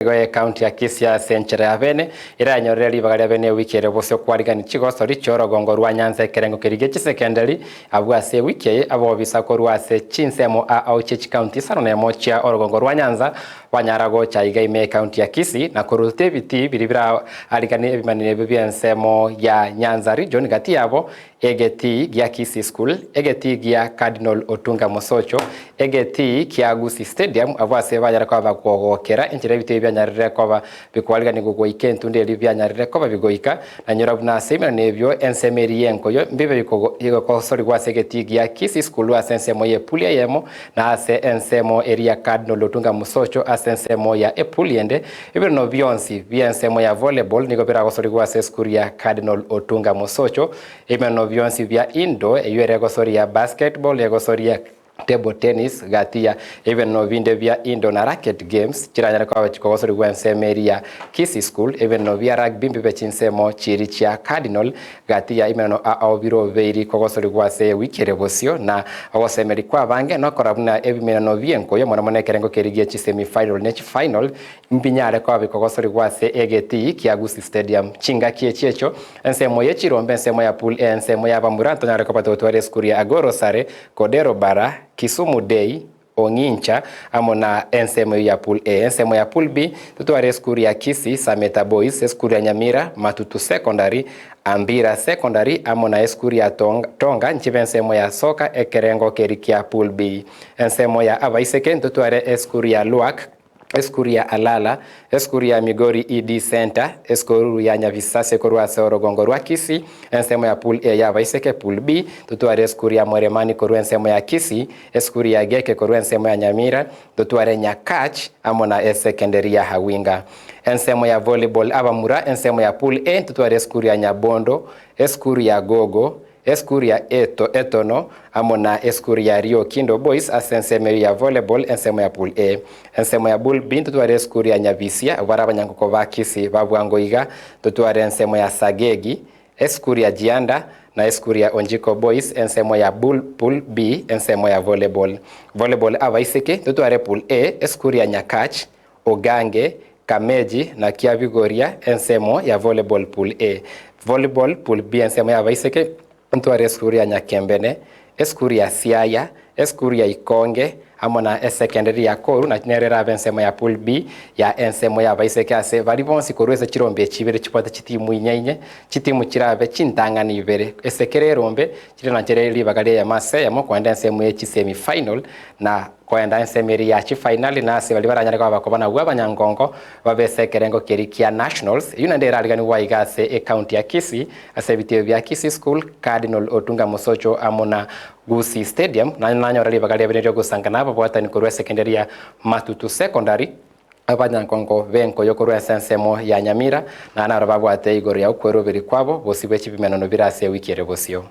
Nigo ekaunti ya Kisii ase enchera ya bene eranyorere ribaga ria bene ewiki ere bosio kwarigani chigosori chi'orogongo rwa Nyanza ekerengo keria gie chisekenderi abwo ase ewiki eye abobisa korwa ase chinsemo ao chie chikaunti isano nemo chia orogongo rwa Nyanza banyara gocha iga ime ekaunti ya Kisii na koruta ebitii biria biraariganie ebimanero ebio bi'ensemo ya Nyanza Region gati yabo Egetii gia Kisii School, egetii gia Cardinal Otunga Mosocho, egetii kia Gusii Stadium abwo ase banyare koba bakogokera enchera ebiti ebi bianyarire koba bikoariganigwa goika entunda eria bianyarire koba bigoika, na nyora buna ase ebimanano ebio ensemo eria y'enkoyo mbibe bikogosorigwa ase egetii gia Kisii School ase ensemo y'epuli eyemo na ase ensemo eria ya Cardinal Otunga Mosocho ase ensemo ya epuli ende. Ebireno bionsi bi'ensemo ya volleyball nigo biragosorigwe ase esukuru ya Cardinal Otunga Mosocho. Ebimanano bionsi bia indoor eyio ere egosoria basketball, egosoria table tennis, gati ya ebimanano binde bia indoor na racket games chiranyare koba chikogosorigwa ensemo eria ya Kisii School. Ebimanano bia rugby mbibe chinsemo chiria chia Cardinal gati ya ebimanano ao birobeiri kogosorigwa ase ewiki ere bosio na ogosemeria kwabange nokora buna ebimenano bi'enkoyo mono mono ekerengo keria gie chisemi final ne chifinal Mbinyare koba bikogosorigwa ase egetii kia Gusii Stadium. Chingaki echi echio, ensemo ye chirombe, ensemo ya Pool A, ensemo ya abamura, ntonyare koba togotwara esukuru ya Agoro Sare, Kodero Bara, Kisumu Day, Ong'incha, amo na ensemo eyio ya Pool A. Ensemo ya Pool B, totware esukuru ya Kisii, Sameta Boys, esukuru ya Nyamira, Matutu Secondary, Ambira Secondary, amo na esukuru ya Tonga, nchibe ensemo ya soka ekerengo keri kia Pool B. Ensemo ya abaiseke, ntotware esukuru ya Lwak, Esukuru ya Alala, esukuru ya Migori ED Centre, esukuru ya Nyabisase korwa ase orogongo rwa Kisii, ensemo ya Pool A y'abaiseke, Pool B, totware esukuru ya Mweremani korwa ensemo ya Kisii, esukuru ya Geke korwa ensemo ya Nyamira, totware Nyakach amo na esekenderi ya Hawinga. Ensemo ya Volleyball abamura, ensemo ya Pool A, totware esukuru ya Nyabondo, esukuru ya Gogo, Esukuru ya Eto, Etono, amo na esukuru ya Riokindo Boys ase ensemo eyio ya volleyball ensemo ya Pool A. Ensemo ya Pool B ntotware esukuru ya Nyabisia abwo bare abanyankoko ba Kisii ba bwango iga, ntotware ensemo ya Sagegi, esukuru ya Jianda, na esukuru ya Onjiko Boys ensemo ya Bull Pool B ensemo ya volleyball. Volleyball abaiseke ntotware Pool A, esukuru ya Nyakach, Ogange, Kameji na Kiabigoria ensemo ya Volleyball Pool A. Volleyball Pool B ensemo y'abaiseke ntware esukuru ya Nyakembene, esukuru ya Siaya, esukuru ya Ikonge amo na esekenderi ya Koru na nero erabe ensemo ya Pool B ya ensemo y'abaiseke ase baria bonsi korwa ase chirombe echi ibere chibwate chitimu inye inye, chitimu chirabe chintang'ani ibere ase kera erombe chire nachire ribaga ri'eyemo ase eyemo koenda ensemo ye chisemi final na Koenda ensemo eria ya chifainali na ase baria baranyare koba bakoba nabwo abanyangongo babe ase ekerengo keria kia Nationals, eyio naende erariganigwe aiga ase ecounty ya Kisii ase ebitebio bia Kisii School, Cardinal Otunga Mosocho amo na Gusii Stadium, naye nanyore ribaga riabene riogosanga na ababwatani korwa esekendari ya Matutu Secondary, abanyangongo b'enkoyo korwa ase ensemo ya Nyamira, na naro babwate igoro ya okweroberi kwabo bosio bwe chibimenano bire ase ewiki ere bosio.